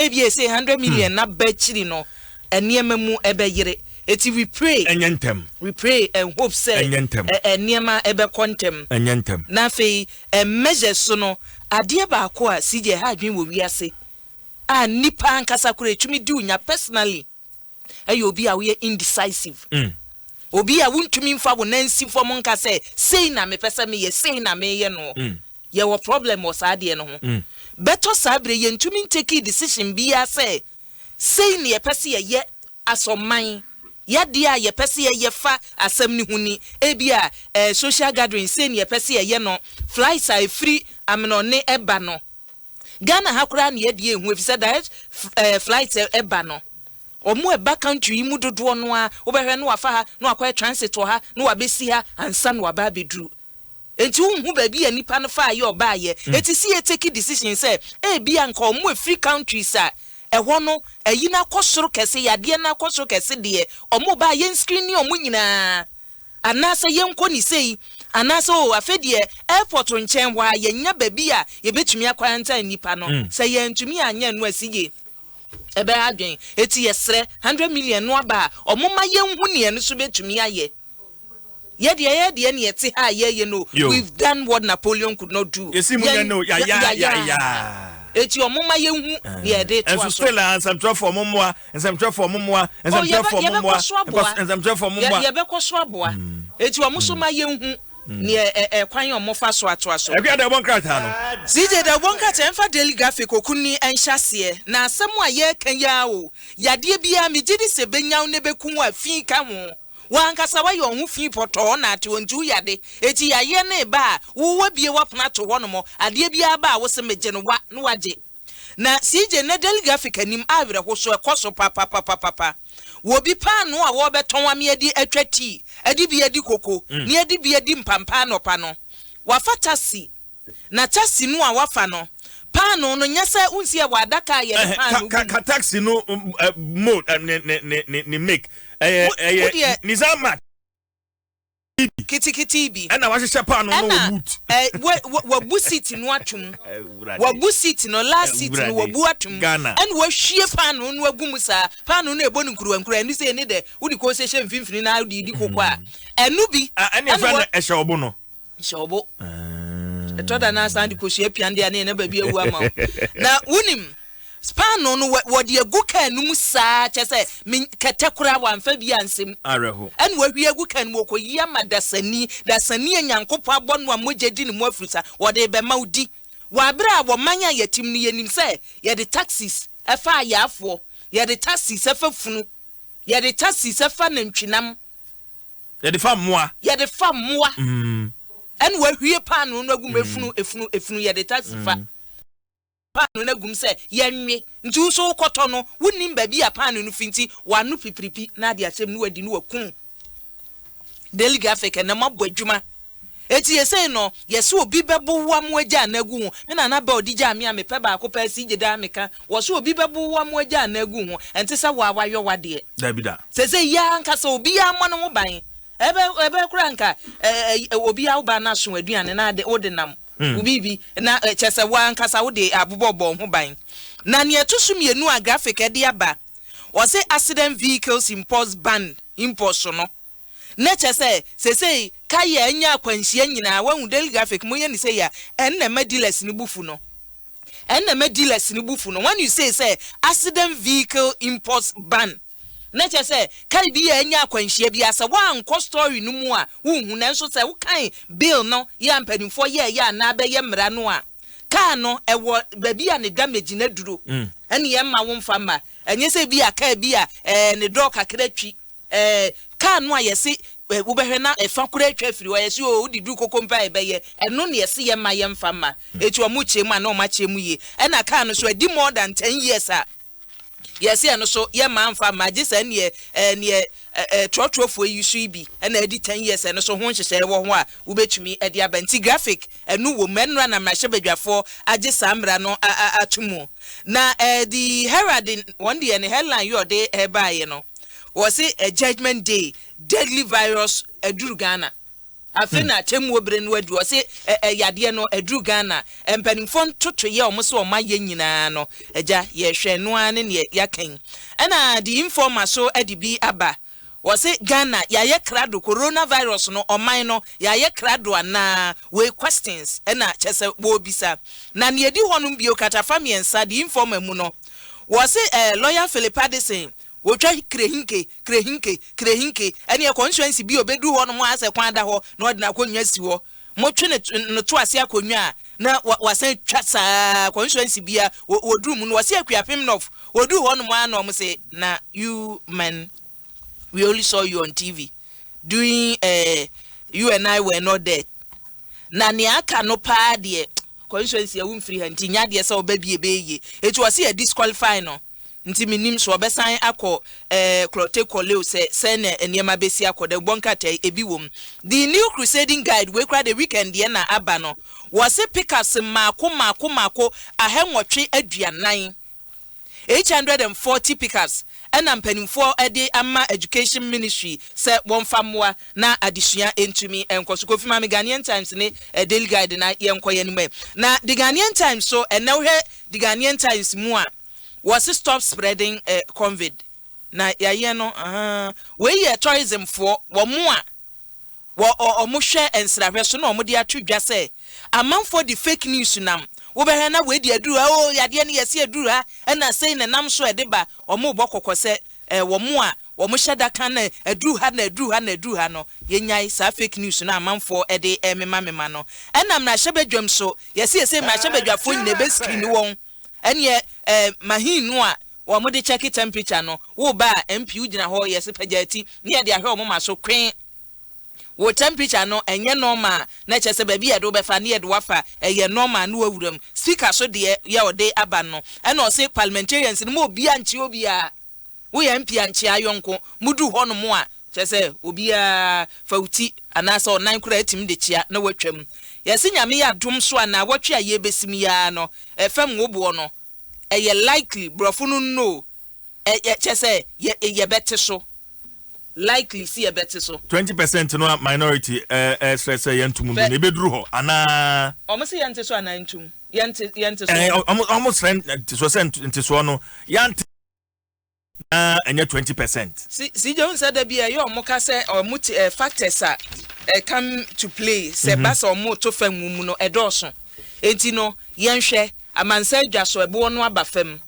Ebi ese 100 million na ba akyiri no, nneɛma mu ɛbɛyere. Eti we pray. Ɛnyɛ ntɛm. We pray and hope sɛ Ɛnyɛ ntɛm. Nneɛma ɛbɛkɔ ntɛm. Ɛnyɛ ntɛm. Na afei measures so no, adeɛ baako a CJ ha adwene wɔ wiase a nipa ankasa kora etumi di onya personally ɛyɛ obi a woyɛ indecisive. Obi a wontumi nfa wo nan si fam nka sɛ sei na mepɛ sɛ meyɛ, sei na meyɛ no. Yɛwɔ problem wɔ saa adeɛ no ho. Bɛtɔ saa bere yɛntumi ntake decision biara sɛ sei na yɛpɛ sɛ yɛyɛ asɔman yadeɛ a yɛpɛ sɛ yɛyɛ fa asɛm no ho ni. Ebi a social gathering, sei na yɛpɛ sɛ yɛyɛ no. Flights a efiri amenɔne ɛba no Ghana ha koraa na yɛde ehu, efisɛ direct flight ɛba no, ɔmo ɛba country yi mu dodoɔ no a wobɛhwɛ no, wafa ha na wakɔyɛ transit wɔ ha na wabɛsi ha ansa na waba abɛduru. Nti wohu baabi a nipa no fa ayɛ ɔbaayɛ. Eti si yɛ take decision sɛ ebi a nka ɔmo efiri countries a ɛhɔ no ɛyi n'akɔ soro kɛse, yadeɛ n'akɔ soro kɛse deɛ, ɔmo ba yɛn screen ne ɔmo nyinaa, anaasɛ yɛnkɔ ne sei, anaasɛ o afɛ deɛ airport nkyɛn hɔ a yɛnya baabi a yɛbɛtumi akwarantine nipa no. Sɛ yɛntumi anyɛ no asi yie, ɛbɛyɛ adwen. Eti yɛsrɛ, 100 million no aba a, ɔmo ma yɛnhu neɛ no so bɛtumi ayɛ. Yɛdeɛ yɛdeɛ ne yɛte ha a yɛyɛ no. Yo. We've done what Napoleon could not do. Yɛsi mu nyɛ no yaya yaya. Eti ɔmo ma yɛnhu neɛ yɛde Ɛnso toa so. Still a, nsɛmtwerɛfoɔ mo mmoa, nsɛmtwerɛfoɔ mo mmoa, Oh, nsɛmtwerɛfoɔ mo mmoa. Yɛbɛkɔ so aboa. Nsɛmtwerɛfoɔ mo mmoa. Yɛbɛkɔ so aboa. Eti ɔmo so ma yɛnhu neɛ ɛkwan a ɔmo fa so atoa so. Ɛkua da ɛbɔ nkrataa no. CJ da ɛbɔ nkrataa, ɛmfa Daily Graphic okunni ɛnhyɛ aseɛ. Na asɛm a yɛreka yi ara o, yadeɛ biara megye di sɛ bɛnyaw ne bɛku a fi ka ho. Wankasa wayɛ ɔho fi pɔtɔɔ na ate wɔn nti woyade. Eti yayeɛ ne ba a wowɔ bie wapona ato hɔ nom, adeɛ biara ba a wosɛ megye no wa na wagye. Na CJ na Daily Graphic anim awerɛho so ɛkɔ so papapapapa wɔ bi paano a wɔrebɛtɔn ame adi atwa tii, adi bi adi koko ne adi bi adi mpampa anɔpa no. Wafa taxi, na taxi no a wafa no, paano no nyɛ sɛ wonsi ɛwɔ adaka a yɛde paano ka gu ka taxi no mode ne make ɛyɛ ɛyɛ Nissan March. Kitikiti bi. Ɛna wahyehyɛ paano no wɔ Ɛna boot. Wabu seat no atum. Wabu seat no, last seat no. Awurade. Wabu atum. Ghana. Ɛna wahwie paano no agu mu saa. Paano no ɛbɔ no nkuruwa nkuruwa. Ɛno sɛ ɛne dɛ wode kɔn hyɛ mfimfini na wode di koko a, ɛno bi. Ah, ɛne ɛfɛ no ɛhyɛ ɔbo no. Hyɛ ɔbo. Ɛtɔ da na asan de kosua pian deɛ ne yɛn baabi awu ama wo. Na wonim paano no wɔde agu kaa no mu saa, kyɛ sɛ me kɛtɛ koraa wamfa bi ansɛm. Awerɛho. Ɛna wahwie agu kaa no mu, wɔkɔyi ama dasani. Dasani a Nyankopɔn abɔ no a mogya di ne mu afiri sa, wɔde bɛma wo di wɔ abere a wɔman a yɛtim no. Yɛnim sɛ yɛde taxis ɛfa ayaafoɔ, yɛde taxis ɛfa funu, yɛde taxis ɛfa nantwinam. Yɛde fa mmoa. Yɛde fa mmoa. Ɛna wahwie paano no agu mu, efunu efunu efunu, yɛde taxi fa paano no agum sɛ yɛnwe. Nti wo so wokɔtɔ no, wonim baabi a paano no fi, nti wano pipiripi na ade ahyɛm no wadi no wakum. Daily Graphic ɛnam abɔ adwuma. Eti yɛsei no, yɛsɛ obi bɛboa mo agya ana agu ho. Me nana bɛ ɔde gya me a mepɛ baako pɛ si gye daa meka wɔ so, obi bɛboa mo agya ana agu ho. Ɛnte sɛ wo a wayɔ wadeɛ. Dabi da. Sɛ yia ankasa obiara mmɔ ne ho ban. Ɛbɛ kora nka ɛɛ ɛ obiara wo ba no aso aduane na ade wode nam wo biribi na kyɛ sɛ wo ankasa wode abobɔ bɔ ho ban. Na nea ɛto so mmienu a Graphic ɛde aba, wɔsɛ accident vehicles imports ban. Import so no na kyɛ sɛ sesei kayɛ anya akwanhyia nyinaa. Wahu Daily Graphic mo yɛ ne sɛ yɛ a, ɛnna ɛma dealers no bufu no, ɛnna ɛma dealers no bufu no. When you say sɛ accident vehicle imports ban, na kyerɛ sɛ kaa bi a anya akwanhyia bi asɛ woankɔ story no mu a wonhu. Nanso sɛ wokan bill no yɛ a mpanimfoɔ yɛɛyɛ anaa bɛyɛ mmara no a, kaa no ɛwɔ baabi a ne damage no aduro, ɛne yɛmma wo mfa mma. Ɛnyɛ sɛ bi a kaa bi a ne dɔɔ kakra twi kaa no a yɛse wobɛhwɛ na ɛfa kora atwa afiri hɔ, yɛse o wode duru koko mpa a ɛbɛyɛ ɛno ne yɛse yɛmma yɛmfa mma. Ɛti ɔmo kyerɛ mu a na ɔmo akyerɛ mu yie. Ɛna kaa no so adi more than 10 years a, yɛsɛ ɛno so yɛmma mfa mma, gye sɛ neɛ neɛ ɛɛ trɔtrɔfoɔ yi so yi bi ɛna adi 10 years. Ɛno so ho nhyehyɛeɛ wɔ ho a wobɛtumi ɛde aba. Nti Graphic ɛno wɔ mu. Ɛnora na mmarahyɛbadwafoɔ agye saa mmara no ato mu. Na the Herald wɔn deɛ ne headline yi ɔde ɛbaeɛ no, wɔse a judgement day, deadly virus aduru Ghana. Afei na atemmuo bere no adu. Ɔse ɛ yadeɛ no aduru Ghana. Mpanimfoɔ ntotoeɛ a wɔn se wɔn ayɛ nyinaa no, agya, yɛhwɛ ɛno ara ne neɛ yɛaka yi. Ɛna The Informer so de bi aba. Wɔse Ghana yɛayɛ krado, coronavirus no ɔman no yɛayɛ krado anaa? Wei questions ɛna kyerɛ sɛ wɔrebisa. Na neɛ ɛdi hɔnom bio, kratafa mmiɛnsa, The Informer mu no, wɔse ɛ lawyer Philip Addison wɔtwa krehinke, krehinke, krehinke, ɛneɛ constituency bi a ɔbɛduru hɔ nom a asɛ kwan da hɔ na ɔde n'akonnwa si hɔ. Motwe ne no to ase akonnwa a na wasan twa saa constituency bi a wɔduru mu no. Wɔse Akuapem North, wɔduru hɔ nom a na wɔn se na you men, we only saw you on TV doing you and I were not there. Na nea aka no paa deɛ, constituency a womfiri ha nti nya adeɛ sɛ ɔba bi ɛbɛyɛ yie. Eti wɔse yɛ disqualify no, nti menim so ɔbɛsan akɔ Klottey Korle sɛ sɛn na nneɛma bɛsi akɔ dɛ bɔ nkrataa yi ebi wɔ mu. The New Crusading Guide, wei koraa de weekend deɛ na aba no, wɔse pickups mmaako mmaako mmaako 840, 840 pickups, ɛna mpanimfoɔ de ama Education Ministry sɛ wɔmfa mmoa na adesua ntumi nkɔ so. Kofi, Maame, Ghanaian Times ne Daily Guide na yɛnkɔ yɛn anim. Na The Ghanaian Times so, ɛnɛ wohwɛ The Ghanaian Times mu a, wɔse stop spreading COVID na yɛayɛ no. Wei yɛ tourism foɔ wɔn a wɔ ɔmo hwɛ nsrahwɛ so na ɔmo de ato dwa sɛ amanfoɔ de fake news nam. Wobɛhwɛ na wei de aduru ha o, yadeɛ no yɛsi aduru ha, ɛna sei na nam so ɛde ba. Ɔmo bɔ kɔkɔ sɛ wɔn a wɔn hyɛ daka na aduru ha na aduru ha na aduru ha no, yɛnyae saa fake news no amanfoɔ ɛde ɛmema no. Ɛna mmarahyɛbadwam so, yɛsi mmarahyɛbadwafoɔ nyinaa ebe screen wɔn. Ɛneɛ machine no a wɔn de check temperature no, wo ba a MP gyina hɔ, yɛsi pagya ti ne yɛde ahwɛ wɔn ma so kwen wo temperature no ɛnyɛ normal, na kyerɛ sɛ baabi yɛde wobɛfa ne yɛde wafa ɛyɛ normal ne wawura mu. Speaker so deɛ yɛ ɔde aba no, ɛna ɔse parliamentarians no ma obiara nkyea obiara. Woyɛ MP a, nkyea ayɔnko. Mudu hɔ nom a, kyerɛ sɛ obiara fa wo ti anaasɛ ɔnan koraa atumi de kyea na watwam. Yɛse Nyame yɛ adom so a, na awɔtwe a yɛbɛsim yi no, ɛfam wo boɔ no ɛyɛ likely, borɔfo no no ɛyɛ kyerɛ sɛ yɛbɛte so, likely si yɛbɛte so. 20% no a minority ɛsrɛ sɛ yɛntum no na ebɛduru hɔ anaa? Ɔmo sɛ yɛnte so anaa ntum yɛnte so. Ɔmo srɛ ntesoɔ sɛ ntesoɔ no yɛnte na ɛnyɛ 20%. Si gye sɛ da bi ɛyɛ ɔmo ka sɛ ɔmo ti factors a come to play sɛ ba sɛ ɔmo to fam mu no ɛdɔɔso. Eti no yɛnhwɛ amansa adwa so, ɛboɔ no aba fam,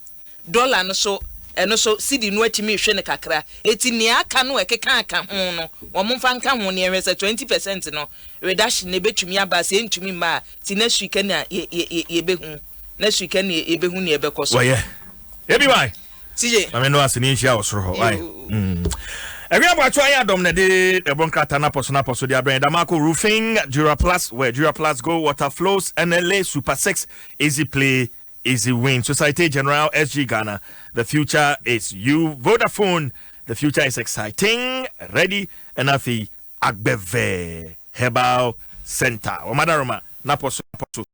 dollar no so, ɛno so sidi no atumi hwɛ ne kakra. Eti nea aka no ɛkeka aka ho no, wɔn mfa nka ho nea ɛhwɛ sɛ 20% no reduction na ebetumi aba. Sɛ ntumi mma a, ti next week na yɛ yɛ yɛbɛhu, next week na yɛbɛhu nea ɛbɛkɔ so. Wɔyɛ ebi wa. CJ. Maame no ase ne nhyia wɔ soro hɔ wae. Ɛwi aboakye ayɛ adɔm na de ɛbɔ nkrataa napɔ so de abrɛn Damako Roofing, Duraplus, where Duraplus go, water flows, NLA Super 6, easy play, easy win. Societe Generale, SG Ghana, the future is you. Vodafone, the future is exciting, ready, and afei Agbeve Herbal Center, wɔmadaroma napɔ so napɔ so.